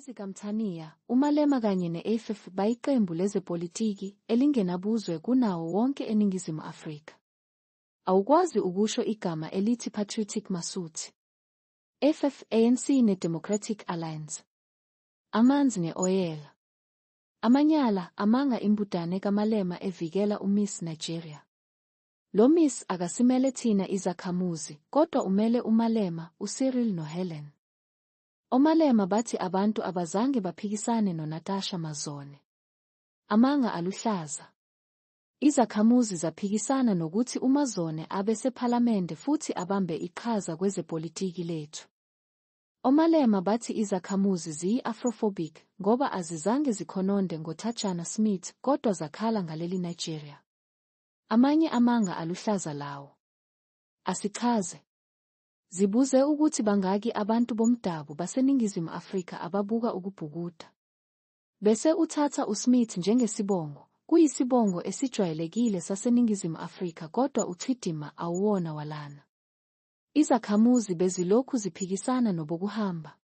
EzikaMthaniya, uMalema kanye ne-EFF bayiqembu lezepolitiki elingenabuzwe kunawo wonke eNingizimu Afrika. Awukwazi ukusho igama elithi Patriotic Masuti. EFF, ANC ne-Democratic Alliance. Amanzi ne-oyela. Amanyala, amanga imbudane kaMalema evikela uMiss Nigeria. Lo Miss akasimele thina izakhamuzi, kodwa umele uMalema, uCyril noHelen. OMalema bathi abantu abazange baphikisane noNatasha Mazone. Amanga aluhlaza. Izakhamuzi zaphikisana nokuthi uMazone abe sePhalamende futhi abambe iqhaza kwezepolitiki lethu. OMalema bathi izakhamuzi ziyi-Afrophobic ngoba azizange zikhononde ngoTatjana Smith kodwa zakhala ngaleli Nigeria. Amanye amanga aluhlaza lawo. Asichaze. Zibuze ukuthi bangaki abantu bomdabu baseNingizimu Afrika ababuka ukubhukuda. Bese uthatha uSmith njengesibongo, kuyisibongo esijwayelekile saseNingizimu Afrika kodwa uChidimma awuwona walana. Izakhamuzi bezilokhu ziphikisana nobokuhamba.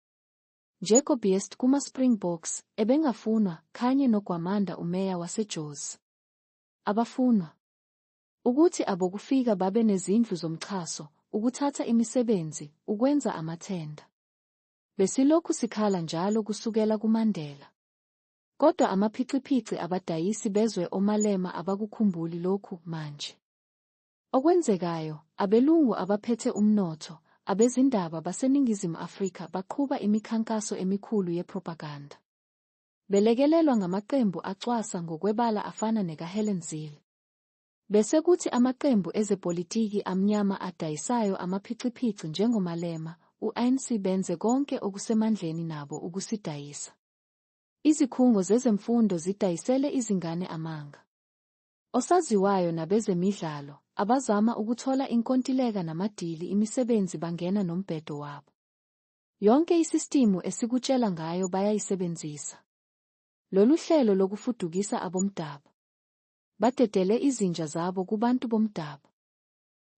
Njeko Beast kuma-Springboks, ebengafunwa, kanye noGwamanda umeya waseJozi. Abafunwa. Ukuthi abokufika babe nezindlu zomxhaso, ukuthatha imisebenzi, ukwenza amathenda. Besilokhu sikhala njalo kusukela kuMandela. Kodwa amaphixiphixi abadayisi bezwe oMalema abakukhumbuli lokhu manje. Okwenzekayo, abelungu abaphethe umnotho, abezindaba baseNingizimu Afrika baqhuba imikhankaso emikhulu yepropaganda. Belekelelwa ngamaqembu acwasa ngokwebala afana nekaHelen Zille. Bese kuthi amaqembu ezepolitiki amnyama adayisayo amaphixiphixi njengoMalema, u-ANC benze konke okusemandleni nabo ukusidayisa. Izikhungo zezemfundo zidayisele izingane amanga. Osaziwayo nabezemidlalo, abazama ukuthola inkontileka namadili imisebenzi bangena nombhedo wabo. Yonke isistimu esikutshela ngayo bayayisebenzisa. Lolu hlelo lokufudukisa abomdabu. Badedele izinja zabo kubantu bomdabu.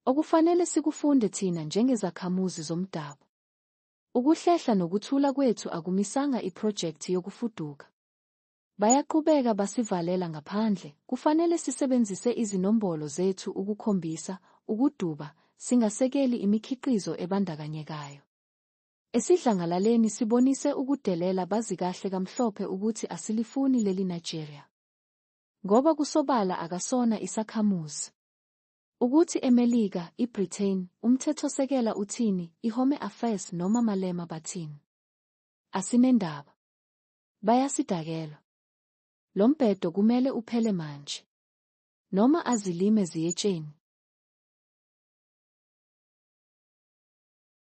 Okufanele sikufunde thina njengezakhamuzi zomdabu. Ukuhlehla nokuthula kwethu akumisanga iphrojekthi yokufuduka. Bayaqhubeka basivalela ngaphandle, kufanele sisebenzise izinombolo zethu ukukhombisa, ukuduba, singasekeli imikhiqizo ebandakanyekayo. Esidlangalaleni sibonise ukudelela bazikahle kamhlophe ukuthi asilifuni leli Nigeria. Ngoba kusobala akasona isakhamuzi. Ukuthi eMelika, iBritain, umthethosekela uthini, iHome Affairs noma Malema bathini. Asinendaba. Bayasidakelwa. Lo mbhedo kumele uphele manje. Noma azilime ziyetsheni.